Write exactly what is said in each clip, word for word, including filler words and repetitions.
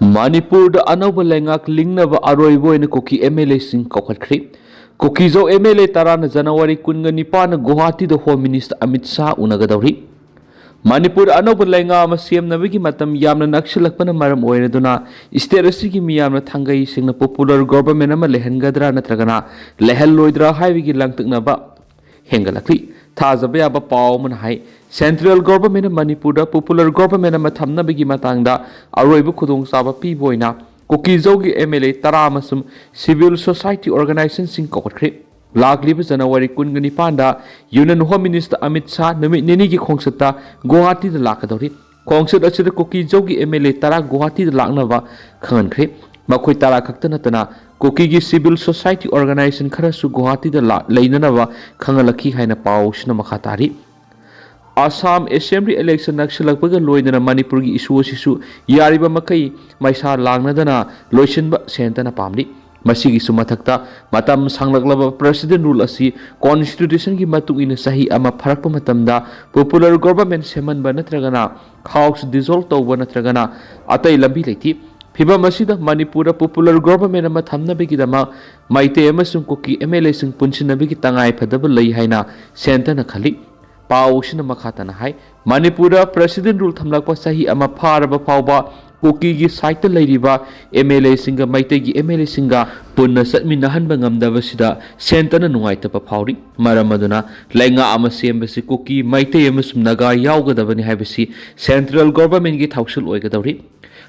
ꯃꯅꯤꯄꯨꯔꯗ ꯑꯅꯧꯕ ꯂꯩꯉꯥꯛ ꯂꯤꯡꯅꯕ ꯑꯔꯣꯏꯕ ꯑꯣꯏꯅ ꯀꯨꯀꯤ ꯑꯦꯝ ꯑꯦꯜ ꯑꯦꯁꯤꯡ ꯀꯧꯈꯠꯈ꯭ꯔꯤ꯫ ꯀꯨꯀꯤꯖꯧ ꯑꯦꯝ ꯑꯦꯜ ꯑꯦ ꯇꯔꯥꯅ ꯖꯅꯋꯥꯔꯤ ꯀꯨꯟꯒ ꯅꯤꯄꯥꯟꯗ ꯒꯨꯋꯥꯍꯥꯇꯤꯗ ꯍꯣꯝ ꯃꯤꯅꯤꯁꯇꯔ ꯑꯃꯤꯠ ꯁꯥꯍ ꯎꯅꯒꯗꯧꯔꯤ꯫ ꯃꯅꯤꯄꯨꯔ ꯑꯅꯧꯕ ꯂꯩꯉꯥꯛ ꯑꯃ ꯁꯦꯝꯅꯕꯒꯤ ꯃꯇꯝ ꯌꯥꯝꯅ ꯅꯛꯁꯤꯜꯂꯛꯄꯅ ꯃꯔꯝ ꯑꯣꯏꯔꯗꯨꯅ ꯁ꯭ꯇꯦꯠ ꯑꯁꯤꯒꯤ ꯃꯤꯌꯥꯝꯅ ꯊꯥꯡꯒꯩ ꯁꯦꯡꯅ ꯄꯣꯄꯨꯂꯔ ꯒꯣꯚꯔꯟꯃꯦꯟꯠ ꯑꯃ ꯂꯩꯍꯟꯒꯗ꯭ꯔꯥ ꯅꯠꯇ꯭ꯔꯒꯅ ꯂꯩꯍꯜꯂꯣꯏꯗ꯭ꯔꯥ ꯍꯥꯏꯕꯒꯤ ꯂꯥꯡꯇꯛꯅꯕ ꯍꯦꯟꯒꯠꯂꯛꯂꯤ꯫ ꯊꯥꯖꯕ ꯌꯥꯕ ꯄꯥꯎ ꯑꯃꯅ ꯍꯥꯏ, ꯁꯦꯟꯇ꯭ꯔꯦꯜ ꯒꯣꯚꯔꯟꯃꯦꯟꯠꯅ ꯃꯅꯤꯄꯨꯔꯗ ꯄꯣꯄꯨꯂꯔ ꯒꯣꯚꯔꯟꯃꯦꯟꯠ ꯑꯃ ꯊꯝꯅꯕꯒꯤ ꯃꯇꯥꯡꯗ ꯑꯔꯣꯏꯕ ꯈꯨꯗꯣꯡꯆꯥꯕ ꯄꯤꯕ ꯑꯣꯏꯅ ꯀꯨꯀꯤꯖꯧꯒꯤ ꯑꯦꯝ ꯑꯦꯜ ꯑꯦ ꯇꯔꯥ ꯑꯃꯁꯨꯡ ꯁꯤꯚꯤꯜ ꯁꯣꯁꯥꯏꯇꯤ ꯑꯣꯔꯒꯅꯥꯏꯖꯦꯁꯟꯁꯤꯡ ꯀꯧꯈꯠꯈ꯭ꯔꯦ꯫ ꯂꯥꯛꯂꯤꯕ ꯖꯅꯋꯥꯔꯤ ꯀꯨꯟꯒ ꯅꯤꯄꯥꯟꯗ union home minister Amit Shah ꯅꯨꯃꯤꯠ ꯅꯤꯅꯤꯒꯤ ꯈꯣꯡꯆꯠꯇ ꯒꯨꯋꯥꯍꯥꯇꯤꯗ ꯂꯥꯛꯀꯗꯧꯔꯤ꯫ ꯈꯣꯡꯆꯠ ꯑꯁꯤꯗ ꯀꯨꯀꯤꯖꯧꯒꯤ ꯑꯦꯝ ꯑꯦꯜ ꯑꯦ ꯇꯔꯥ ꯒꯨꯋꯥꯍꯥꯇꯤꯗ ꯂꯥꯛꯅꯕ ꯈꯪꯍꯟꯈ꯭ꯔꯦ꯫ ꯃꯈꯣꯏ ꯇꯔꯥ ꯈꯛꯇ ꯅꯠꯇꯅ ꯀꯨꯀꯤꯒꯤ ꯁꯤꯚꯤꯜ ꯁꯣꯁꯥꯏꯇꯤ ꯑꯣꯔꯒꯅꯥꯏꯖꯦꯁꯟ ꯈꯔꯁꯨ ꯒꯨꯋꯥꯍꯥꯇꯤꯗ ꯂꯥ-, ꯂꯩꯅꯅꯕ ꯈꯪꯍꯜꯂꯛꯈꯤ ꯍꯥꯏꯅ ꯄꯥꯎꯁꯤꯅ ꯃꯈꯥ ꯇꯥꯔꯤ꯫ ꯑꯁꯥꯝ ꯑꯦꯁꯦꯝꯕ꯭ꯂꯤ ꯏꯂꯦꯛꯁꯟ ꯅꯛꯁꯤꯜꯂꯛꯄꯒ ꯂꯣꯏꯅꯅ ꯃꯅꯤꯄꯨꯔꯒꯤ ꯏꯁꯨ ꯑꯁꯤꯁꯨ ꯌꯥꯔꯤꯕ ꯃꯈꯩ ꯃꯩꯁꯥ ꯂꯥꯡꯅꯗꯅ ꯂꯣꯏꯁꯤꯟꯕ ꯁꯦꯟꯇꯔꯅ ꯄꯥꯝꯂꯤ꯫ ꯃꯁꯤꯒꯤꯁꯨ ꯃꯊꯛꯇ, ꯃꯇꯝ ꯁꯥꯡꯂꯛꯂꯕ ꯄ꯭ꯔꯦꯁꯤꯗꯦꯟ ꯔꯨꯜ ꯑꯁꯤ ꯀꯣꯟꯁꯇꯤꯇ꯭ꯌꯨꯁꯟꯒꯤ ꯃꯇꯨꯡ ꯏꯟꯅ ꯆꯍꯤ ꯑꯃ ꯐꯥꯔꯛꯄ ꯃꯇꯝꯗ ꯄꯣꯄꯨꯂꯔ ꯒꯣꯚꯔꯟꯃꯦꯟꯠ ꯁꯦꯝꯍꯟꯕ ꯅꯠꯇ꯭ꯔꯒꯅ ꯍꯥꯎꯁ ꯗꯤꯖꯣꯜꯕ ꯇꯧꯕ ꯅꯠꯇ꯭ꯔꯒꯅ ꯑꯇꯩ ꯂꯝꯕꯤ ꯂꯩꯇꯦ꯫ ꯐꯤꯚꯝ ꯑꯁꯤꯗ ꯃꯅꯤꯄꯨꯔꯗ ꯄꯣꯄꯨꯂꯔ ꯒꯣꯚꯔꯟꯃꯦꯟꯠ ꯑꯃ ꯊꯝꯅꯕꯒꯤꯗꯃꯛ ꯃꯩꯇꯩ ꯑꯃꯁꯨꯡ ꯀꯨꯀꯤ ꯑꯦꯝ ꯑꯦꯜ ꯑꯦꯁꯤꯡ ꯄꯨꯟꯁꯤꯟꯅꯕꯒꯤ ꯇꯉꯥꯏ ꯐꯗꯕ ꯂꯩ ꯍꯥꯏꯅ ꯁꯦꯟꯇꯔꯅ ꯈꯜꯂꯤ꯫ ꯄꯥꯎ ꯑꯁꯤꯅ ꯃꯈꯥ ꯇꯥꯅ ꯍꯥꯏ, ꯃꯅꯤꯄꯨꯔꯗ ꯄ꯭ꯔꯦꯁꯤꯗꯦꯟ ꯔꯨꯜ ꯊꯝꯂꯛꯄ ꯆꯍꯤ ꯑꯃ ꯐꯥꯔꯕ ꯐꯥꯎꯕ ꯀꯨꯀꯤꯒꯤ ꯁꯥꯏꯠꯇ ꯂꯩꯔꯤꯕ ꯑꯦꯝ ꯑꯦꯜ ꯑꯦꯁꯤꯡꯒ ꯃꯩꯇꯩꯒꯤ ꯑꯦꯝ ꯑꯦꯜ ꯑꯦꯁꯤꯡꯒ ꯄꯨꯟꯅ ꯆꯠꯃꯤꯟꯅꯍꯟꯕ ꯉꯝꯗꯕꯁꯤꯗ ꯁꯦꯟꯇꯔꯅ ꯅꯨꯡꯉꯥꯏꯇꯕ ꯐꯥꯎꯔꯤ꯫ ꯃꯔꯝ ꯑꯗꯨꯅ ꯂꯩꯉꯥꯛ ꯑꯃ ꯁꯦꯝꯕꯁꯤ ꯀꯨꯀꯤ, ꯃꯩꯇꯩ ꯑꯃꯁꯨꯡ ꯅꯥꯒꯥ ꯌꯥꯎꯒꯗꯕꯅꯤ ꯍꯥꯏꯕꯁꯤ ꯁꯦꯟꯇ꯭ꯔꯦꯜ ꯒꯣꯚꯔꯟꯃꯦꯟꯠꯀꯤ ꯊꯧꯁꯤꯜ ꯑꯣꯏꯒꯗꯧꯔꯤ꯫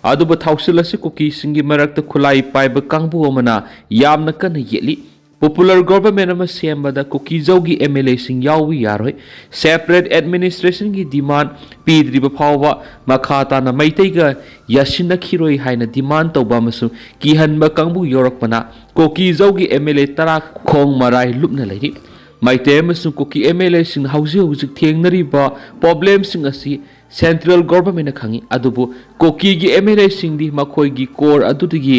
ꯑꯗꯨꯕꯨ ꯊꯧꯁꯤꯜ ꯑꯁꯤ ꯀꯨꯀꯤꯁꯤꯡꯒꯤ ꯃꯔꯛꯇ ꯈꯨꯠꯂꯥꯏ ꯄꯥꯏꯕ ꯀꯥꯡꯕꯨ ꯑꯃꯅ ꯌꯥꯝꯅ ꯀꯟꯅ ꯌꯦꯠꯂꯤ꯫ ꯄꯣꯄꯨꯂꯔ ꯒꯣꯚꯔꯟꯃꯦꯟꯠ ꯑꯃ ꯁꯦꯝꯕꯗ ꯀꯨꯀꯤꯖꯧꯒꯤ ꯑꯦꯝ ꯑꯦꯜ ꯑꯦꯁꯤꯡ ꯌꯥꯎꯕ ꯌꯥꯔꯣꯏ꯫ ꯁꯦꯄꯔꯦꯠ ꯑꯦꯗꯃꯤꯅꯤꯁꯇ꯭ꯔꯦꯁꯟꯒꯤ ꯗꯤꯃꯥꯟ ꯄꯤꯗ꯭ꯔꯤꯕ ꯐꯥꯎꯕ ꯃꯈꯥ ꯇꯥꯅ ꯃꯩꯇꯩꯒ ꯌꯥꯁꯤꯟꯅꯈꯤꯔꯣꯏ ꯍꯥꯏꯅ ꯗꯤꯃꯥꯟ ꯇꯧꯕ ꯑꯃꯁꯨꯡ ꯀꯤꯍꯟꯕ ꯀꯥꯡꯕꯨ ꯌꯥꯎꯔꯛꯄꯅ ꯀꯨꯀꯤꯖꯧꯒꯤ ꯑꯦꯝ ꯑꯦꯜ ꯑꯦ ꯇꯔꯥ ꯈꯣꯡ ꯃꯔꯥꯏ ꯂꯨꯞꯅ ꯂꯩꯔꯤ꯫ ꯃꯩꯇꯩ ꯑꯃꯁꯨꯡ ꯀꯨꯀꯤ ꯑꯦꯝ ꯑꯦꯜ ꯑꯦꯁꯤꯡꯅ ꯍꯧꯖꯤꯛ ꯍꯧꯖꯤꯛ ꯊꯦꯡꯅꯔꯤꯕ ꯄ꯭ꯔꯣꯕ꯭ꯂꯦꯝꯁꯤꯡ ꯑꯁꯤ ꯁꯦꯟꯇ꯭ꯔꯦꯜ ꯒꯣꯚꯔꯟꯃꯦꯟꯠꯅ ꯈꯪꯏ, ꯑꯗꯨꯕꯨ ꯀꯨꯀꯤꯒꯤ ꯑꯦꯝ ꯑꯦꯜ ꯑꯦꯁꯤꯡꯗꯤ ꯃꯈꯣꯏꯒꯤ ꯀꯣꯔ ꯑꯗꯨꯗꯒꯤ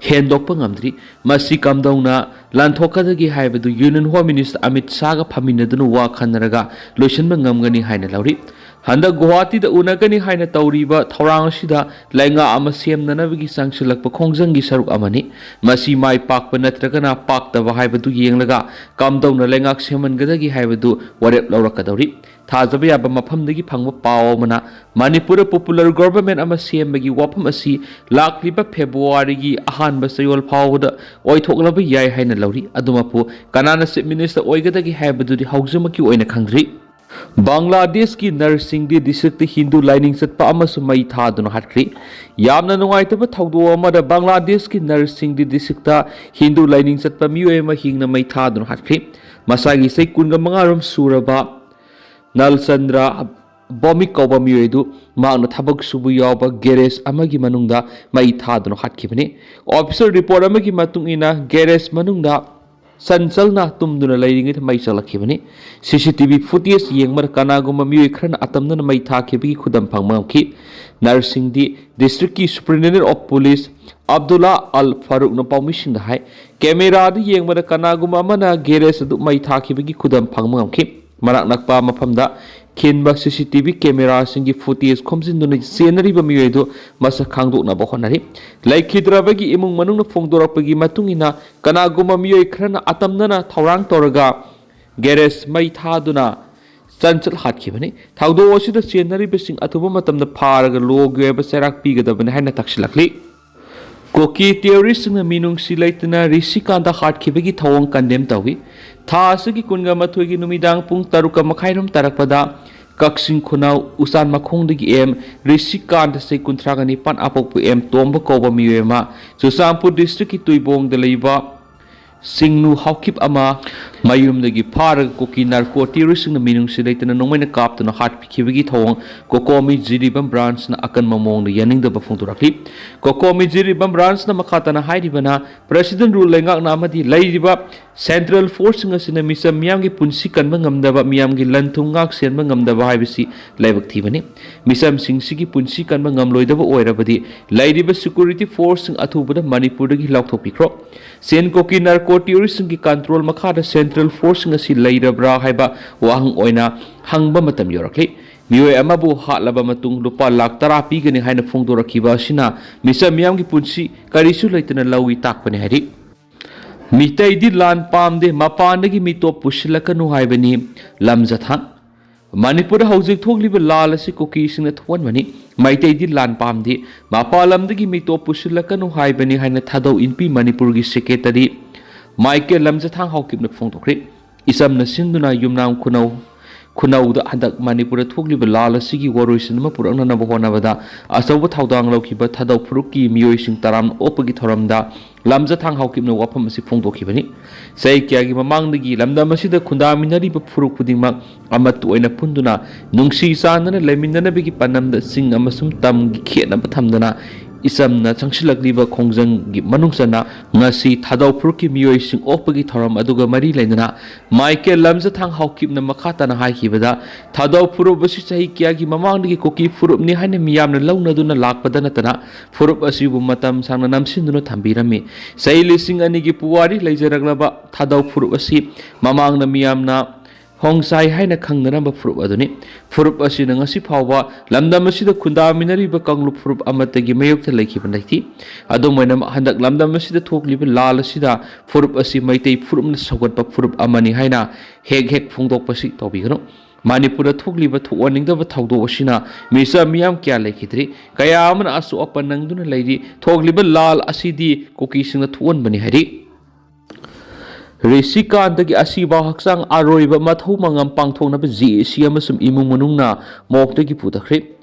ꯍꯦꯟꯗꯣꯛꯄ ꯉꯝꯗ꯭ꯔꯤ꯫ ꯃꯁꯤ ꯀꯝꯗꯧꯅ ꯂꯥꯟꯊꯣꯛꯀꯗꯒꯦ ꯍꯥꯏꯕꯗꯨ ꯌꯨꯅꯤꯌꯟ ꯍꯣꯝ ꯃꯤꯅꯤꯁꯇꯔ ꯑꯃꯤꯠ ꯁꯥꯍꯒ ꯐꯝꯃꯤꯟꯅꯗꯨꯅ ꯋꯥ ꯈꯟꯅꯔꯒ ꯂꯣꯏꯁꯤꯟꯕ ꯉꯝꯒꯅꯤ ꯍꯥꯏꯅ ꯂꯧꯔꯤ꯫ ꯍꯟꯗꯛ ꯒꯨꯋꯥꯍꯥꯇꯤꯗ ꯎꯅꯒꯅꯤ ꯍꯥꯏꯅ ꯇꯧꯔꯤꯕ ꯊꯧꯔꯥꯡ ꯑꯁꯤꯗ ꯂꯩꯉꯥꯛ ꯑꯃ ꯁꯦꯝꯅꯅꯕꯒꯤ ꯆꯪꯁꯤꯜꯂꯛꯄ ꯈꯣꯡꯖꯪꯒꯤ ꯁꯔꯨꯛ ꯑꯃꯅꯤ꯫ ꯃꯁꯤ ꯃꯥꯏ ꯄꯥꯛꯄ ꯅꯠꯇ꯭ꯔꯒꯅ ꯄꯥꯛꯇꯕ ꯍꯥꯏꯕꯗꯨ ꯌꯦꯡꯂꯒ ꯀꯝꯗꯧꯅ ꯂꯩꯉꯥꯛ ꯁꯦꯝꯍꯟꯒꯗꯒꯦ ꯍꯥꯏꯕꯗꯨ ꯋꯥꯔꯦꯞ ꯂꯧꯔꯛꯀꯗꯧꯔꯤ꯫ ꯊꯥꯖꯕ ꯌꯥꯕ ꯃꯐꯝꯗꯒꯤ ꯐꯪꯕ ꯄꯥꯎ ꯑꯃꯅ ꯃꯅꯤꯄꯨꯔꯗ popular government ꯑꯃ ꯁꯦꯝꯕꯒꯤ ꯋꯥꯐꯝ ꯑꯁꯤ ꯂꯥꯛꯂꯤꯕ ꯐꯦꯕ꯭ꯔꯨꯋꯥꯔꯤꯒꯤ ꯑꯍꯥꯟꯕ ꯆꯌꯣꯜ ꯐꯥꯎꯕꯗ ꯑꯣꯏꯊꯣꯛꯂꯕ ꯌꯥꯏ ꯍꯥꯏꯅ ꯂꯧꯔꯤ꯫ ꯑꯗꯨꯃꯛꯄꯨ ꯀꯅꯥꯅ chief minister ꯑꯣꯏꯒꯗꯒꯦ ꯍꯥꯏꯕꯗꯨꯗꯤ ꯍꯧꯖꯤꯛꯃꯛꯀꯤ ꯑꯣꯏꯅ ꯈꯪꯗ꯭ꯔꯤ꯫ ꯕꯪꯒ꯭ꯂꯥꯗꯦꯁꯀꯤ ꯅꯔꯁꯁꯤꯡꯗꯤ ꯗꯤꯁꯇ꯭ꯔꯤꯛꯇ ꯍꯤꯟꯗꯨ ꯂꯥꯏꯅꯤꯡ ꯆꯠꯄ ꯑꯃꯁꯨ ꯃꯩ ꯊꯥꯗꯨꯅ ꯍꯥꯠꯈ꯭ꯔꯤ꯫ ꯌꯥꯝꯅ ꯅꯨꯡꯉꯥꯏꯇꯕ ꯊꯧꯗꯣꯛ ꯑꯃꯗ ꯕꯪꯒ꯭ꯂꯥꯗꯦꯁꯀꯤ ꯅꯔꯁꯁꯤꯡꯗꯤ ꯗꯤꯁꯇ꯭ꯔꯤꯛꯇ ꯍꯤꯟꯗꯨ ꯂꯥꯏꯅꯤꯡ ꯆꯠꯄ ꯃꯤꯑꯣꯏ ꯑꯃ ꯍꯤꯡꯅ ꯃꯩ ꯊꯥꯗꯨꯅ ꯍꯥꯠꯈ꯭ꯔꯤ꯫ ꯃꯁꯥꯒꯤ ꯆꯍꯤ ꯀꯨꯟꯒ ꯃꯉꯥ ꯔꯣꯝ ꯁꯨꯔꯕ ꯅꯜꯆꯟꯗ꯭ꯔ ꯕꯣꯃꯤꯛ ꯀꯧꯕ ꯃꯤꯑꯣꯏ ꯑꯗꯨ ꯃꯍꯥꯛꯅ ꯊꯕꯛ ꯁꯨꯕ ꯌꯥꯎꯕ ꯒꯦꯔꯦꯖ ꯑꯃꯒꯤ ꯃꯅꯨꯡꯗ ꯃꯩ ꯊꯥꯗꯨꯅ ꯍꯥꯠꯈꯤꯕꯅꯤ꯫ Official report ꯑꯃꯒꯤ ꯃꯇꯨꯡ ꯏꯟꯅ ꯒꯦꯔꯦꯖ ꯃꯅꯨꯡꯗ ꯆꯟꯆꯜꯅ ꯇꯨꯝꯗꯨꯅ ꯂꯩꯔꯤꯉꯩꯗ ꯃꯩ ꯆꯠꯂꯛꯈꯤꯕꯅꯤ꯫ C C T V footage ꯌꯦꯡꯕꯗ ꯀꯅꯥꯒꯨꯝꯕ ꯃꯤꯑꯣꯏ ꯈꯔꯅ ꯑꯇꯝꯅꯅ ꯃꯩ ꯊꯥꯈꯤꯕꯒꯤ ꯈꯨꯗꯝ ꯐꯪꯕ ꯉꯝꯈꯤ꯫ ꯅꯔꯁꯁꯤꯡꯗꯤ ꯗꯤꯁꯇ꯭ꯔꯤꯛꯀꯤ superintendent of police ꯑꯕꯗꯨꯜꯂꯥ ꯑꯜ ꯐꯥꯔꯨꯛꯅ ꯄꯥꯎꯃꯤꯁꯤꯡꯗ ꯍꯥꯏ, ꯀꯦꯃꯦꯔꯥꯗ ꯌꯦꯡꯕꯗ ꯀꯅꯥꯒꯨꯝꯕ ꯑꯃꯅ ꯒꯦꯔꯦꯖ ꯑꯗꯨ ꯃꯩ ꯊꯥꯈꯤꯕꯒꯤ ꯈꯨꯗꯝ ꯐꯪꯕ ꯉꯝꯈꯤ꯫ ꯃꯅꯥꯛ ꯅꯛꯄ ꯃꯐꯝꯗ ꯈꯤꯟꯕ C C T V ꯀꯦꯃꯦꯔꯥꯁꯤꯡꯒꯤ footage ꯈꯣꯝꯖꯤꯟꯗꯨꯅ ꯆꯦꯟꯅꯔꯤꯕ ꯃꯤꯑꯣꯏ ꯑꯗꯨ ꯃꯁꯛ ꯈꯪꯗꯣꯛꯅꯕ ꯍꯣꯠꯅꯔꯤ꯫ ꯂꯩꯈꯤꯗ꯭ꯔꯕꯒꯤ ꯏꯃꯨꯡ ꯃꯅꯨꯡꯅ ꯐꯣꯡꯗꯣꯔꯛꯄꯒꯤ ꯃꯇꯨꯡ ꯏꯟꯅ, ꯀꯅꯥꯒꯨꯝꯕ ꯃꯤꯑꯣꯏ ꯈꯔꯅ ꯑꯇꯝꯅꯅ ꯊꯧꯔꯥꯡ ꯇꯧꯔꯒ ꯒꯦꯔꯦꯖ ꯃꯩ ꯊꯥꯗꯨꯅ ꯆꯟꯆꯜ ꯍꯥꯠꯈꯤꯕꯅꯤ꯫ ꯊꯧꯗꯣꯛ ꯑꯁꯤꯗ ꯆꯦꯟꯅꯔꯤꯕꯁꯤꯡ ꯑꯊꯨꯕ ꯃꯇꯝꯗ ꯐꯥꯔꯒ ꯂꯣꯒꯤ ꯑꯣꯏꯕ ꯆꯩꯔꯥꯛ ꯄꯤꯒꯗꯕꯅꯤ ꯍꯥꯏꯅ ꯇꯛꯁꯤꯜꯂꯛꯂꯤ꯫ ꯀꯨꯀꯤ terroristꯁꯤꯡꯅ ꯃꯤꯅꯨꯡꯁꯤ ꯂꯩꯇꯅ ꯔꯤꯁꯤꯀꯥꯟꯇ ꯍꯥꯠꯈꯤꯕꯒꯤ ꯊꯧꯑꯣꯡ condemn ꯇꯧꯏ꯫ ꯊꯥ ꯑꯁꯤꯒꯤ ꯀꯨꯟꯒ ꯃꯥꯊꯣꯏꯒꯤ ꯅꯨꯃꯤꯗꯥꯡ ꯄꯨꯡ ꯇꯔꯨꯛꯀ ꯃꯈꯥꯏꯔꯣꯝ ꯇꯥꯔꯛꯄꯗ ꯀꯛꯆꯤꯡ ꯈꯨꯅꯧ ꯎꯆꯥꯟ ꯃꯈꯣꯡꯗꯒꯤ ꯑꯦꯝ ꯔꯤꯁꯤꯀꯥꯟꯇ, ꯆꯍꯤ ꯀꯨꯟꯊ꯭ꯔꯥꯒ ꯅꯤꯄꯥꯟ, ꯑꯄꯣꯛꯄ ꯑꯦꯝ ꯇꯣꯝꯕ ꯀꯧꯕ ꯃꯤꯑꯣꯏ ꯑꯃ ꯆꯨꯔꯆꯥꯟꯄꯨꯔ districtꯀꯤ ꯇꯨꯏꯕꯣꯡꯗ ꯂꯩꯕ ꯁꯤꯡꯅꯨ ꯍꯥꯎꯀꯤꯞ ꯑꯃ ꯃꯌꯨꯝꯗꯒꯤ ꯐꯥꯔꯒ ꯀꯨꯀꯤ narco terroristꯁꯤꯡꯅ ꯃꯤꯅꯨꯡꯁꯤ ꯂꯩꯇꯅ ꯅꯣꯡꯃꯩꯅ ꯀꯥꯞꯇꯨꯅ ꯍꯥꯠꯈꯤꯕꯒꯤ ꯊꯧꯑꯣꯡ ꯀꯣꯀꯣꯃꯤ ꯖꯤꯔꯤꯕꯥꯝ branchꯅ ꯑꯀꯟꯕ ꯃꯑꯣꯡꯗ ꯌꯥꯅꯤꯡꯗꯕ ꯐꯣꯡꯗꯣꯔꯛꯂꯤ꯫ ꯀꯣꯀꯣꯃꯤ ꯖꯤꯔꯤꯕꯥꯝ branchꯅ ꯃꯈꯥ ꯇꯥꯅ ꯍꯥꯏꯔꯤꯕꯅ, President rule ꯂꯩꯉꯥꯛꯅ ꯑꯃꯗꯤ ꯂꯩꯔꯤꯕ central forceꯁꯤꯡ ꯑꯁꯤꯅ ꯃꯤꯆꯝ ꯃꯤꯌꯥꯝꯒꯤ ꯄꯨꯟꯁꯤ ꯀꯟꯕ ꯉꯝꯗꯕ, ꯃꯤꯌꯥꯝꯒꯤ ꯂꯟ ꯊꯨꯝ ꯉꯥꯛ ꯁꯦꯟꯕ ꯉꯝꯗꯕ ꯍꯥꯏꯕꯁꯤ ꯂꯥꯏꯕꯛ ꯊꯤꯕꯅꯤ꯫ ꯃꯤꯆꯝꯁꯤꯡꯁꯤꯒꯤ ꯄꯨꯟꯁꯤ ꯀꯟꯕ ꯉꯝꯂꯣꯏꯗꯕ ꯑꯣꯏꯔꯕꯗꯤ ꯂꯩꯔꯤꯕ security forceꯁꯤꯡ ꯑꯊꯨꯕꯗ ꯃꯅꯤꯄꯨꯔꯗꯒꯤ ꯂꯧꯊꯣꯛꯄꯤꯈ꯭ꯔꯣ꯫ ꯆꯤꯟ ꯀꯣꯀꯤ narco terroristꯁꯤꯡꯒꯤ control ꯃꯈꯥꯗ central forceꯁꯤꯡ ꯑꯁꯤ ꯂꯩꯔꯕ꯭ꯔꯥ ꯍꯥꯏꯕ ꯋꯥꯍꯪ ꯑꯣꯏꯅ ꯍꯪꯕ ꯃꯇꯝ ꯌꯧꯔꯛꯂꯤ꯫ ꯃꯤꯑꯣꯏ ꯑꯃꯕꯨ ꯍꯥꯠꯂꯕ ꯃꯇꯨꯡ ꯂꯨꯄꯥ ꯂꯥꯈ ꯇꯔꯥ ꯄꯤꯒꯅꯤ ꯍꯥꯏꯅ ꯐꯣꯡꯗꯣꯔꯛꯈꯤꯕ ꯑꯁꯤꯅ ꯃꯤꯆꯝ ꯃꯤꯌꯥꯝꯒꯤ ꯄꯨꯟꯁꯤ ꯀꯔꯤꯁꯨ ꯂꯩꯇꯅ ꯂꯧꯏ ꯇꯥꯛꯄꯅꯤ ꯍꯥꯏꯔꯤ꯫ ꯃꯤꯇꯩꯗꯤ ꯂꯥꯟ ꯄꯥꯝꯗꯦ, ꯃꯄꯥꯟꯗꯒꯤ ꯃꯤꯇꯣꯞ ꯄꯨꯁꯤꯜꯂꯛꯀꯅꯨ ꯍꯥꯏꯕꯅꯤ ꯂꯝꯖꯊꯥꯡ꯫ ꯃꯅꯤꯄꯨꯔꯗ ꯍꯧꯖꯤꯛ ꯊꯣꯛꯂꯤꯕ ꯂꯥꯜ ꯑꯁꯤ ꯀꯨꯀꯤꯁꯤꯡꯅ ꯊꯣꯛꯍꯟꯕꯅꯤ꯫ ꯃꯩꯇꯩꯗꯤ ꯂꯥꯟ ꯄꯥꯝꯗꯦ, ꯃꯄꯥꯟ ꯂꯝꯗꯒꯤ ꯃꯤꯇꯣꯞ ꯄꯨꯁꯤꯜꯂꯛꯀꯅꯨ ꯍꯥꯏꯕꯅꯤ ꯍꯥꯏꯅ ꯊꯥꯗꯧ ꯏꯟꯄꯤ ꯃꯅꯤꯄꯨꯔꯒꯤ ꯁꯦꯀ꯭ꯔꯦꯇꯔꯤ ꯃꯥꯏꯀꯦꯜ ꯂꯝꯖꯊꯥꯡ ꯍꯥꯎꯀꯤꯞꯅ ꯐꯣꯡꯗꯣꯛꯈ꯭ꯔꯦ꯫ ꯏꯆꯝꯅ ꯁꯤꯟꯗꯨꯅ ꯌꯨꯝꯅꯥꯝ ꯈꯨꯅꯧ ꯈꯨꯅꯧꯗ ꯍꯟꯗꯛ ꯃꯅꯤꯄꯨꯔꯗ ꯊꯣꯛꯂꯤꯕ ꯂꯥꯜ ꯑꯁꯤꯒꯤ ꯋꯥꯔꯣꯏꯁꯤꯟ ꯑꯃ ꯄꯨꯔꯛꯅꯅꯕ ꯍꯣꯠꯅꯕꯗ ꯑꯆꯧꯕ ꯊꯧꯗꯥꯡ ꯂꯧꯈꯤꯕ ꯊꯥꯗꯧ ꯐꯨꯔꯨꯞꯀꯤ ꯃꯤꯑꯣꯏꯁꯤꯡ ꯇꯔꯥꯝꯅ ꯑꯣꯛꯄꯒꯤ ꯊꯧꯔꯝꯗ ꯂꯝꯖꯊꯥꯡ ꯍꯥꯎꯀꯤꯞꯅ ꯋꯥꯐꯝ ꯑꯁꯤ ꯐꯣꯡꯗꯣꯛꯈꯤꯕꯅꯤ꯫ ꯆꯍꯤ ꯀꯌꯥꯒꯤ ꯃꯃꯥꯡꯗꯒꯤ ꯂꯝꯗꯝ ꯑꯁꯤꯗ ꯈꯨꯟꯗꯥꯃꯤꯟꯅꯔꯤꯕ ꯐꯨꯔꯨꯞ ꯈꯨꯗꯤꯡꯃꯛ ꯑꯃꯠꯇ ꯑꯣꯏꯅ ꯄꯨꯟꯗꯨꯅ ꯅꯨꯡꯁꯤ ꯆꯥꯟꯅꯅ ꯂꯩꯃꯤꯟꯅꯅꯕꯒꯤ ꯄꯥꯟꯗꯝꯗ ꯆꯤꯡ ꯑꯃꯁꯨꯡ ꯇꯝꯒꯤ ꯈꯦꯠꯅꯕ ꯊꯝꯗꯅ ꯏꯆꯝꯅ ꯆꯪꯁꯤꯜꯂꯛꯂꯤꯕ ꯈꯣꯡꯖꯪꯒꯤ ꯃꯅꯨꯡ ꯆꯟꯅ ꯉꯁꯤ ꯊꯥꯗꯧ ꯐꯨꯔꯨꯞꯀꯤ ꯃꯤꯑꯣꯏꯁꯤꯡ ꯑꯣꯛꯄꯒꯤ ꯊꯧꯔꯝ ꯑꯗꯨꯒ ꯃꯔꯤ ꯂꯩꯅꯅ ꯃꯥꯏꯀꯦꯜ ꯂꯝꯖꯊꯥꯡ ꯍꯥꯎꯀꯤꯞꯅ ꯃꯈꯥ ꯇꯥꯅ ꯍꯥꯏꯈꯤꯕꯗ, ꯊꯥꯗꯧ ꯐꯨꯔꯨꯞ ꯑꯁꯤ ꯆꯍꯤ ꯀꯌꯥꯒꯤ ꯃꯃꯥꯡꯗꯒꯤ ꯀꯨꯀꯤ ꯐꯨꯔꯨꯞꯅꯤ ꯍꯥꯏꯅ ꯃꯤꯌꯥꯝꯅ ꯂꯧꯅꯗꯨꯅ ꯂꯥꯛꯄꯗ ꯅꯠꯇꯅ ꯐꯨꯔꯨꯞ ꯑꯁꯤꯕꯨ ꯃꯇꯝ ꯁꯥꯡꯅ ꯅꯝꯁꯤꯟꯗꯨꯅ ꯊꯝꯕꯤꯔꯝꯃꯤ꯫ ꯆꯍꯤ ꯂꯤꯁꯤꯡ ꯑꯅꯤꯒꯤ ꯄꯨꯋꯥꯔꯤ ꯂꯩꯖꯔꯛꯂꯕ ꯊꯥꯗꯧ ꯐꯨꯔꯨꯞ ꯑꯁꯤ ꯃꯃꯥꯡꯗ ꯃꯤꯌꯥꯝꯅ ꯍꯣꯡꯁꯥꯏ ꯍꯥꯏꯅ ꯈꯪꯅꯔꯝꯕ ꯐꯨꯔꯨꯞ ꯑꯗꯨꯅꯤ꯫ ꯐꯨꯔꯨꯞ ꯑꯁꯤꯅ ꯉꯁꯤ ꯐꯥꯎꯕ ꯂꯝꯗꯝ ꯑꯁꯤꯗ ꯈꯨꯟꯗꯥꯃꯤꯟꯅꯔꯤꯕ ꯀꯥꯡꯂꯨꯞ ꯐꯨꯔꯨꯞ ꯑꯃꯠꯇꯒꯤ ꯃꯥꯌꯣꯛꯇ ꯂꯩꯈꯤꯕ ꯂꯩꯇꯦ꯫ ꯑꯗꯨꯝ ꯑꯣꯏꯅꯃꯛ, ꯍꯟꯗꯛ ꯂꯝꯗꯝ ꯑꯁꯤꯗ ꯊꯣꯛꯂꯤꯕ ꯂꯥꯜ ꯑꯁꯤꯗ ꯐꯨꯔꯨꯞ ꯑꯁꯤ ꯃꯩꯇꯩ ꯐꯨꯔꯨꯞꯅ ꯁꯧꯒꯠꯄ ꯐꯨꯔꯨꯞ ꯑꯃꯅꯤ ꯍꯥꯏꯅ ꯍꯦꯛ ꯍꯦꯛ ꯐꯣꯡꯗꯣꯛꯄꯁꯤ ꯇꯧꯕꯤꯒꯅꯨ꯫ ꯃꯅꯤꯄꯨꯔꯗ ꯊꯣꯛꯂꯤꯕ ꯊꯣꯛꯍꯟꯅꯤꯡꯗꯕ ꯊꯧꯗꯣꯛ ꯑꯁꯤꯅ ꯃꯤꯆꯝ ꯃꯤꯌꯥꯝ ꯀꯌꯥ ꯂꯩꯈꯤꯗ꯭ꯔꯤ, ꯀꯌꯥ ꯑꯃꯅ ꯑꯁꯣꯛ ꯑꯄꯟ ꯅꯪꯗꯨꯅ ꯂꯩꯔꯤ꯫ ꯊꯣꯛꯂꯤꯕ ꯂꯥꯜ ꯑꯁꯤꯗꯤ ꯀꯨꯀꯤꯁꯤꯡꯅ ꯊꯣꯛꯍꯟꯕꯅꯤ ꯍꯥꯏꯔꯤ꯫ ꯔꯤꯁꯤꯀꯥꯟꯇꯒꯤ ꯑꯁꯤꯕ ꯍꯛꯆꯥꯡ ꯑꯔꯣꯏꯕ ꯃꯊꯧ ꯃꯉꯝ ꯄꯥꯡꯊꯣꯛꯅꯕ ꯖꯦ ꯑꯦ ꯁꯤ ꯑꯃꯁꯨꯡ ꯏꯃꯨꯡ ꯃꯅꯨꯡꯅ ꯃꯣꯛꯇꯒꯤ ꯄꯨꯊꯈ꯭ꯔꯦ꯫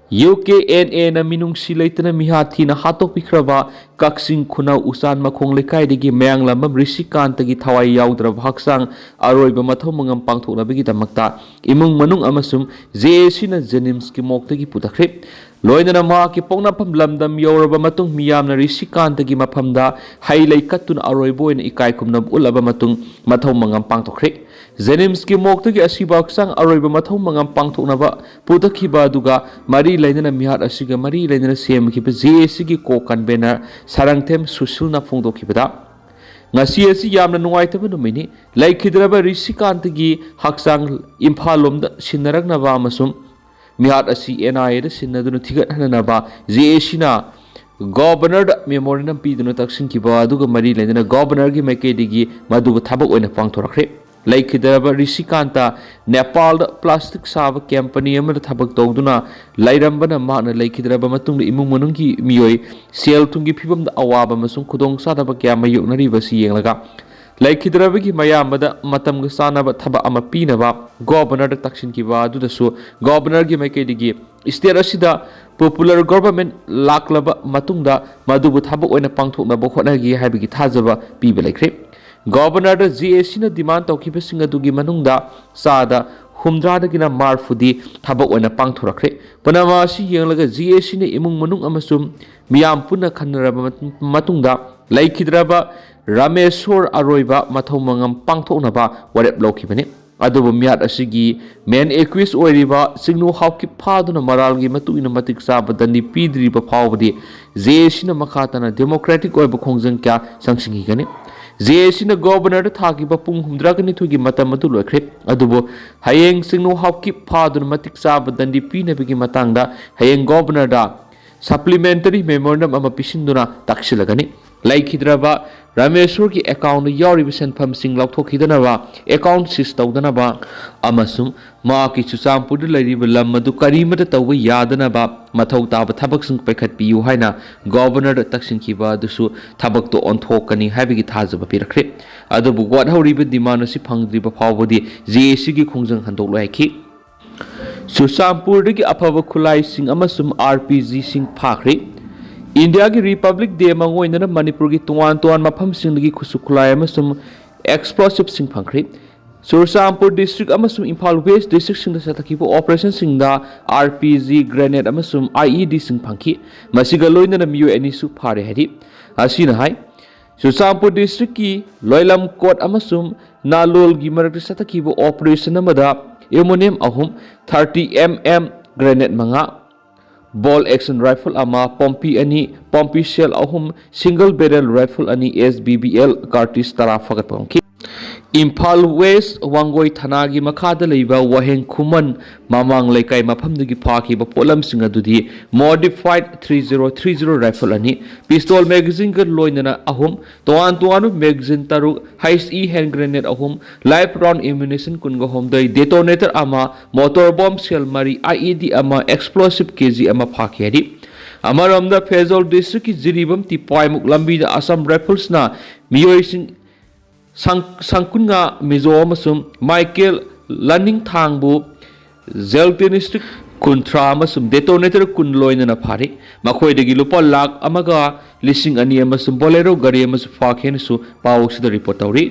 ꯌꯨ ꯀꯦ ꯑꯦꯟ ꯑꯦꯅ ꯃꯤꯅꯨꯡꯁꯤ ꯂꯩꯇꯅ ꯃꯤꯍꯥꯠ ꯊꯤꯅ ꯍꯥꯠꯇꯣꯛꯄꯤꯈ꯭ꯔꯕ ꯀꯛꯆꯤꯡ ꯈꯨꯅꯧ ꯎꯆꯥꯟ ꯃꯈꯣꯡ ꯂꯩꯀꯥꯏꯗꯒꯤ ꯃꯌꯥꯡꯂꯝꯕꯝ ꯔꯤꯁꯤꯀꯥꯟꯇꯒꯤ ꯊꯋꯥꯏ ꯌꯥꯎꯗ꯭ꯔꯕ ꯍꯛꯆꯥꯡ ꯑꯔꯣꯏꯕ ꯃꯊꯧ ꯃꯉꯝ ꯄꯥꯡꯊꯣꯛꯅꯕꯒꯤꯗꯃꯛꯇ ꯏꯃꯨꯡ ꯃꯅꯨꯡ ꯑꯃꯁꯨꯡ ꯖꯦ ꯑꯦ ꯁꯤꯅ ꯖꯦꯅꯤꯝꯁꯀꯤ ꯃꯣꯛꯇꯒꯤ ꯄꯨꯊꯈ꯭ꯔꯦ꯫ ꯂꯣꯏꯅꯅ ꯃꯍꯥꯛꯀꯤ ꯄꯣꯛꯅꯐꯝ ꯂꯝꯗꯝ ꯌꯧꯔꯕ ꯃꯇꯨꯡ ꯃꯤꯌꯥꯝꯅ ꯔꯤꯁꯤꯀꯥꯟꯇꯒꯤ ꯃꯐꯝꯗ ꯍꯩ ꯂꯩ ꯀꯠꯇꯨꯅ ꯑꯔꯣꯏꯕ ꯑꯣꯏꯅ ꯏꯀꯥꯏ ꯈꯨꯝꯅꯕ ꯎꯠꯂꯕ ꯃꯇꯨꯡ ꯃꯊꯧ ꯃꯉꯝ ꯄꯥꯡꯊꯣꯛꯈ꯭ꯔꯦ꯫ ꯖꯦꯅꯤꯝꯁꯀꯤ ꯃꯣꯛꯇꯒꯤ ꯑꯁꯤꯕ ꯍꯛꯆꯥꯡ ꯑꯔꯣꯏꯕ ꯃꯊꯧ ꯃꯉꯝ ꯄꯥꯡꯊꯣꯛꯅꯕ ꯄꯨꯊꯈꯤꯕ ꯑꯗꯨꯒ ꯃꯔꯤ ꯂꯩꯅꯅ ꯃꯤꯍꯥꯠ ꯑꯁꯤꯒ ꯃꯔꯤ ꯂꯩꯅꯅ ꯁꯦꯝꯈꯤꯕ ꯖꯦ ꯑꯦ ꯁꯤꯒꯤ ꯀꯣ ꯀꯟꯚꯦꯅꯔ ꯁꯥꯔꯪꯊꯦꯝ ꯁꯨꯁꯤꯜꯅ ꯐꯣꯡꯗꯣꯛꯈꯤꯕꯗ, ꯉꯁꯤ ꯑꯁꯤ ꯌꯥꯝꯅ ꯅꯨꯡꯉꯥꯏꯇꯕ ꯅꯨꯃꯤꯠꯅꯤ꯫ ꯂꯩꯈꯤꯗ꯭ꯔꯕ ꯔꯤꯁꯤꯀꯥꯟꯇꯒꯤ ꯍꯛꯆꯥꯡ ꯏꯝꯐꯥꯜ ꯂꯣꯝꯗ ꯁꯤꯟꯅꯔꯛꯅꯕ ꯑꯃꯁꯨꯡ ꯃꯤꯍꯥꯠ ꯑꯁꯤ ꯑꯦꯟ ꯑꯥꯏ ꯑꯦꯗ ꯁꯤꯟꯅꯗꯨꯅ ꯊꯤꯒꯠꯍꯟꯅꯅꯕ ꯖꯦ ꯑꯦ ꯁꯤꯅ ꯒꯣꯕꯔꯅꯔꯗ ꯃꯦꯃꯣꯔꯦꯟꯗꯝ ꯄꯤꯗꯨꯅ ꯇꯛꯁꯤꯟꯈꯤꯕ ꯑꯗꯨꯒ ꯃꯔꯤ ꯂꯩꯅꯅ ꯒꯣꯕꯔꯅꯔꯒꯤ ꯃꯥꯏꯀꯩꯗꯒꯤ ꯃꯗꯨꯕꯨ ꯊꯕꯛ ꯑꯣꯏꯅ ꯄꯥꯡꯊꯣꯔꯛꯈ꯭ꯔꯦ꯫ ꯂꯩꯈꯤꯗ꯭ꯔꯕ ꯔꯤꯁꯤꯀꯥꯟꯇ ꯅꯦꯄꯥꯜꯗ ꯄ꯭ꯂꯥꯁꯇꯤꯛ ꯁꯥꯕ ꯀꯝꯄꯅꯤ ꯑꯃꯗ ꯊꯕꯛ ꯇꯧꯗꯨꯅ ꯂꯩꯔꯝꯕꯅ ꯃꯍꯥꯛꯅ ꯂꯩꯈꯤꯗ꯭ꯔꯕ ꯃꯇꯨꯡꯗ ꯏꯃꯨꯡ ꯃꯅꯨꯡꯒꯤ ꯃꯤꯑꯣꯏ ꯁꯦꯜ ꯊꯨꯝꯒꯤ ꯐꯤꯕꯝꯗ ꯑꯋꯥꯕ ꯑꯃꯁꯨꯡ ꯈꯨꯗꯣꯡꯆꯥꯗꯕ ꯀꯌꯥ ꯃꯥꯌꯣꯛꯅꯔꯤꯕ ꯑꯁꯤ ꯌꯦꯡꯂꯒ ꯂꯩꯈꯤꯗ꯭ꯔꯕꯒꯤ ꯃꯌꯥꯝꯕꯗ ꯃꯇꯝꯒ ꯆꯥꯟꯅꯕ ꯊꯕꯛ ꯑꯃ ꯄꯤꯅꯕ ꯒꯣꯕꯔꯅꯔꯗ ꯇꯛꯁꯤꯟꯈꯤꯕ ꯑꯗꯨꯗꯁꯨ ꯒꯣꯕꯔꯅꯔꯒꯤ ꯃꯥꯏꯀꯩꯗꯒꯤ ꯁ꯭ꯇꯦꯠ ꯑꯁꯤꯗ ꯄꯣꯄꯨꯂꯔ ꯒꯣꯕꯔꯃꯦꯟ ꯂꯥꯛꯂꯕ ꯃꯇꯨꯡꯗ ꯃꯗꯨꯕꯨ ꯊꯕꯛ ꯑꯣꯏꯅ ꯄꯥꯡꯊꯣꯛꯅꯕ ꯍꯣꯠꯅꯒꯦ ꯍꯥꯏꯕꯒꯤ ꯊꯥꯖꯕ ꯄꯤꯕ ꯂꯩꯈ꯭ꯔꯦ꯫ ꯒꯣꯕꯔꯅꯔꯗ ꯖꯦ ꯑꯦ ꯁꯤꯅ ꯗꯤꯃꯥꯟ ꯇꯧꯈꯤꯕꯁꯤꯡ ꯑꯗꯨꯒꯤ ꯃꯅꯨꯡꯗ ꯆꯥꯗ ꯍꯨꯝꯗ꯭ꯔꯥꯗꯒꯤꯅ ꯃꯔꯐꯨꯗꯤ ꯊꯕꯛ ꯑꯣꯏꯅ ꯄꯥꯡꯊꯣꯔꯛꯈ꯭ꯔꯦ꯫ ꯄꯨꯝꯅꯃꯛ ꯑꯁꯤ ꯌꯦꯡꯂꯒ ꯖꯦ ꯑꯦ ꯁꯤꯅ ꯏꯃꯨꯡ ꯃꯅꯨꯡ ꯑꯃꯁꯨꯡ ꯃꯤꯌꯥꯝ ꯄꯨꯟꯅ ꯈꯟꯅꯔꯕ ꯃꯇꯨꯡꯗ ꯂꯩꯈꯤꯗ꯭ꯔꯕ ꯔꯥꯃꯦꯁꯣꯔ ꯑꯔꯣꯏꯕ ꯃꯊꯧ ꯃꯉꯝ ꯄꯥꯡꯊꯣꯛꯅꯕ ꯋꯥꯔꯦꯞ ꯂꯧꯈꯤꯕꯅꯤ꯫ ꯑꯗꯨꯕꯨ ꯃꯤꯍꯥꯠ ꯑꯁꯤꯒꯤ ꯃꯦꯟ ꯑꯦꯀ꯭ꯌꯨꯁ ꯑꯣꯏꯔꯤꯕ ꯆꯤꯡꯅꯨ ꯍꯥꯎꯀꯤꯞ ꯐꯥꯗꯨꯅ ꯃꯔꯥꯜꯒꯤ ꯃꯇꯨꯡ ꯏꯟꯅ ꯃꯇꯤꯛ ꯆꯥꯕ ꯗꯟꯗꯤ ꯄꯤꯗ꯭ꯔꯤꯕ ꯐꯥꯎꯕꯗꯤ ꯖꯦ ꯑꯦ ꯁꯤꯅ ꯃꯈꯥ ꯇꯥꯅ ꯗꯦꯃꯣꯀ꯭ꯔꯦꯇꯤꯛ ꯑꯣꯏꯕ ꯈꯣꯡꯖꯪ ꯀꯌꯥ ꯆꯪꯁꯤꯟꯈꯤꯒꯅꯤ꯫ ꯖꯦ ꯑꯦ ꯁꯤꯅ ꯒꯣꯕꯔꯅꯔꯗ ꯊꯥꯈꯤꯕ ꯄꯨꯡ ꯍꯨꯝꯗ꯭ꯔꯥꯒ ꯅꯤꯊꯣꯏꯒꯤ ꯃꯇꯝ ꯑꯗꯨ ꯂꯣꯏꯈ꯭ꯔꯦ꯫ ꯑꯗꯨꯕꯨ ꯍꯌꯦꯡ ꯆꯤꯡꯅꯨ ꯍꯥꯎꯀꯤꯞ ꯐꯥꯗꯨꯅ ꯃꯇꯤꯛ ꯆꯥꯕ ꯗꯟꯗꯤ ꯄꯤꯅꯕꯒꯤ ꯃꯇꯥꯡꯗ ꯍꯌꯦꯡ ꯒꯣꯕꯔꯅꯔꯗ ꯁꯄ꯭ꯂꯤꯃꯦꯟꯇꯔꯤ ꯃꯦꯃꯣꯔꯦꯟꯗꯝ ꯑꯃ ꯄꯤꯁꯤꯟꯗꯨꯅ ꯇꯥꯛꯁꯤꯜꯂꯒꯅꯤ꯫ ꯂꯩꯈꯤꯗ꯭ꯔꯕ ꯔꯥꯃꯦꯁꯣꯔꯒꯤ ꯑꯦꯀꯥꯎꯟꯗ ꯌꯥꯎꯔꯤꯕ ꯁꯦꯟꯐꯝꯁꯤꯡ ꯂꯧꯊꯣꯛꯈꯤꯗꯅꯕ, ꯑꯦꯀꯥꯎꯟ ꯁꯤꯖ ꯇꯧꯗꯅꯕ ꯑꯃꯁꯨꯡ ꯃꯍꯥꯛꯀꯤ ꯆꯨꯔꯆꯥꯟꯄꯨꯔꯗ ꯂꯩꯔꯤꯕ ꯂꯝ ꯑꯗꯨ ꯀꯔꯤꯃꯠꯇ ꯇꯧꯕ ꯌꯥꯗꯅꯕ ꯃꯊꯧ ꯇꯥꯕ ꯊꯕꯛꯁꯤꯡ ꯄꯥꯏꯈꯠꯄꯤꯌꯨ ꯍꯥꯏꯅ ꯒꯣꯕꯔꯅꯔꯗ ꯇꯛꯁꯤꯟꯈꯤꯕ ꯑꯗꯨꯁꯨ ꯊꯕꯛꯇꯣ ꯑꯣꯟꯊꯣꯛꯀꯅꯤ ꯍꯥꯏꯕꯒꯤ ꯊꯥꯖꯕ ꯄꯤꯔꯛꯈ꯭ꯔꯦ꯫ ꯑꯗꯨꯕꯨ ꯋꯥꯠꯍꯧꯔꯤꯕ ꯗꯤꯃꯥꯟ ꯑꯁꯤ ꯐꯪꯗ꯭ꯔꯤꯕ ꯐꯥꯎꯕꯗꯤ ꯖꯦ ꯑꯦ ꯁꯤꯒꯤ ꯈꯣꯡꯖꯪ ꯍꯟꯗꯣꯛꯂꯣꯏ ꯍꯥꯏꯈꯤ꯫ ꯆꯨꯔꯆꯥꯟꯄꯨꯔꯗꯒꯤ ꯑꯐꯕ ꯈꯨꯠꯂꯥꯏꯁꯤꯡ ꯑꯃꯁꯨꯡ ꯑꯥꯔ ꯄꯤ ꯖꯤꯁꯤꯡ ꯐꯥꯈ꯭ꯔꯦ꯫ ꯏꯟꯗꯤꯌꯥꯒꯤ ꯔꯤꯄꯕ꯭ꯂꯤꯛ ꯗꯦ ꯃꯥꯡꯑꯣꯏꯅꯅ ꯃꯅꯤꯄꯨꯔꯒꯤ ꯇꯣꯉꯥꯟ ꯇꯣꯉꯥꯟꯕ ꯃꯐꯝꯁꯤꯡꯗꯒꯤ ꯈꯨꯠꯁꯨ ꯈꯨꯠꯂꯥꯏ ꯑꯃꯁꯨꯡ ꯑꯦꯛꯁꯄ꯭ꯂꯣꯁꯤꯚꯁꯤꯡ ꯐꯪꯈ꯭ꯔꯦ꯫ ꯆꯨꯔꯆꯥꯟꯄꯨꯔ ꯗꯤꯁꯇ꯭ꯔꯤꯛ ꯑꯃꯁꯨꯡ ꯏꯝꯐꯥꯜ ꯋꯦꯁ ꯗꯤꯁꯇ꯭ꯔꯤꯛꯁꯤꯡꯗ ꯆꯠꯊꯈꯤꯕ ꯑꯣꯄꯔꯦꯁꯟꯁꯤꯡꯗ ꯑꯥꯔ ꯄꯤ ꯖꯤ, ꯒ꯭ꯔꯦꯅꯦꯗ ꯑꯃꯁꯨꯡ ꯑꯥꯏ ꯏ ꯗꯤꯁꯤꯡ ꯐꯪꯈꯤ꯫ ꯃꯁꯤꯒ ꯂꯣꯏꯅꯅ ꯃꯤꯑꯣꯏ ꯑꯅꯤꯁꯨ ꯐꯥꯔꯦ ꯍꯥꯏꯔꯤ꯫ ꯑꯁꯤꯅ ꯍꯥꯏ, ꯆꯨꯔꯆꯥꯟꯄꯨꯔ ꯗꯤꯁꯇ꯭ꯔꯤꯛꯀꯤ ꯂꯣꯏꯂꯝ ꯀꯣꯠ ꯑꯃꯁꯨꯡ ꯅꯥꯂꯣꯜꯒꯤ ꯃꯔꯛꯇ ꯆꯠꯊꯈꯤꯕ ꯑꯣꯄꯔꯦꯁꯟ ꯑꯃꯗ ꯑꯦꯃꯣꯅꯤꯌꯝ ꯑꯍꯨꯝ, ꯊꯥꯔꯇꯤ ꯑꯦꯝ ꯑꯦꯝ ꯒ꯭ꯔꯦꯅꯦꯗ ꯃꯉꯥ, ꯕꯣꯜ ꯑꯦꯛꯁꯟ ꯔꯥꯏꯐꯜ ꯑꯃ, ꯄꯣꯝꯄꯤ ꯑꯅꯤ, ꯄꯣꯝꯄꯤ ꯁꯦꯜ ꯑꯍꯨꯝ, ꯁꯤꯡꯒꯜ ꯕꯦꯔꯦꯜ ꯔꯥꯏꯐꯜ ꯑꯅꯤ, ꯑꯦꯁ ꯕꯤ ꯕꯤ ꯑꯦꯜ ꯀꯥꯔꯇ꯭ꯔꯤꯖ ꯇꯔꯥ ꯐꯥꯒꯠꯄ ꯉꯝꯈꯤ꯫ ꯏꯝꯐꯥꯜ ꯋꯦꯁ ꯋꯥꯡꯒꯣꯏ ꯊꯅꯥꯒꯤ ꯃꯈꯥꯗ ꯂꯩꯕ ꯋꯥꯍꯦꯡ ꯈꯨꯃꯟ ꯃꯃꯥꯡ ꯂꯩꯀꯥꯏ ꯃꯐꯝꯗꯒꯤ ꯐꯥꯈꯤꯕ ꯄꯣꯠꯂꯝꯁꯤꯡ ꯑꯗꯨꯗꯤ modified three zero three zero rifle ꯑꯅꯤ, pistol magazineꯒ ꯂꯣꯏꯅꯅ ꯑꯍꯨꯝ, ꯇꯣꯉꯥꯟ ꯇꯣꯉꯥꯟꯕ magazine ꯇꯔꯨꯛ, H E hand grenade ꯑꯍꯨꯝ, live round ammunition ꯀꯨꯟꯒ ꯍꯨꯝꯗꯣꯏ, detonator ꯑꯃ, motor bomb shell ꯃꯔꯤ, I E D ꯑꯃ, explosive K G ꯑꯃ ꯐꯥꯈꯤ ꯍꯥꯏꯔꯤ꯫ ꯑꯃꯔꯣꯝꯗ ꯐꯦꯖꯣꯜ districtꯀꯤ ꯖꯤꯔꯤꯕꯥꯝ ꯇꯤꯄꯥꯏꯃꯨꯛ ꯂꯝꯕꯤꯗ Assam Riflesꯅ ꯃꯤꯑꯣꯏꯁꯤꯡ ꯁꯪ-, ꯁꯪꯀꯨꯟꯉꯥ ꯃꯤꯖꯣ ꯑꯃꯁꯨꯡ ꯃꯥꯏꯀꯦꯜ ꯂꯥꯅꯤꯡꯊꯥꯡꯕꯨ ꯖꯦꯜꯇꯤꯅꯤꯁꯇꯤꯛ ꯀꯨꯟꯊ꯭ꯔꯥ ꯑꯃꯁꯨꯡ detonator ꯀꯨꯟ ꯂꯣꯏꯅꯅ ꯐꯥꯔꯤ꯫ ꯃꯈꯣꯏꯗꯒꯤ ꯂꯨꯄꯥ ꯂꯥꯈ ꯑꯃꯒ ꯂꯤꯁꯤꯡ ꯑꯅꯤ ꯑꯃꯁꯨꯡ Bolero ꯒꯥꯔꯤ ꯑꯃꯁꯨ ꯐꯥꯈꯤ ꯍꯥꯏꯅꯁꯨ ꯄꯥꯎ ꯑꯁꯤꯗ report ꯇꯧꯔꯤ꯫